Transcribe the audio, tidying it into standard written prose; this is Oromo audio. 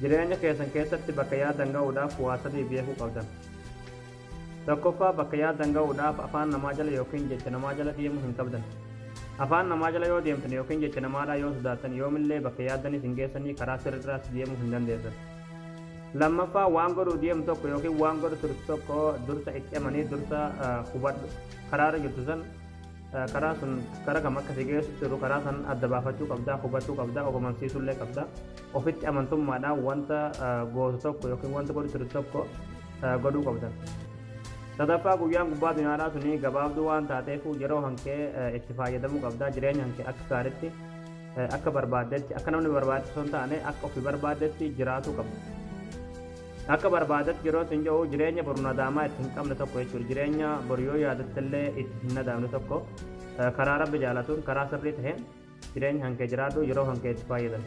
Jireenya keessan keessatti bakka yaaddan ga'uudhaaf waa sadii beekuu qabdan. Tokkoffaa, bakka yaaddan ga'uudhaaf afaan namaa jala yookiin jecha namaa jala deemuu hin qabdan. Afaan namaa jala yoo deemtan yookiin jecha namaadhaa yoo sodaattan, yoomillee bakka yaaddanis hin geessanii, karaa sirriirraas deemuu hin dandeessan. Lammaffaa, waan godhuu deemu tokko yookiin waan godhu turtu tokko dursa itti amanii, dursa hubadhu. Karaarra jirtu san, karaa sun kara kam akka si geessu jiru, karaa san adda baafachuu qabdaa, hubachuu qabdaa, of amansiisuullee qabda. Ofitti amantummaadhaan wanta gootu tokko yookiin wanta godhu turtu tokko godhuu qabda. Sadaffaa, guyyaan gubbaa duniyaadhaa suni gabaabduu waan taateef yeroo hankee itti fayyadamuu qabda. Jireenya hankee akka gaariitti, akka barbaaddetti, akka namni barbaadetti osoo hin taane akka ofii barbaaddetti jiraatuu qabda. Akka barbaadetti yeroo isin jedhu, jireenya boru nadaamaa itti hin qabne tokko jechuudha. Jireenya boru yoo yaadatte illee itti hin nadaamne tokko, karaa Rabbi jaalatuun, karaa sirrii taheen jireenya hankee jiraadhu, yeroo hankee itti fayyadamu.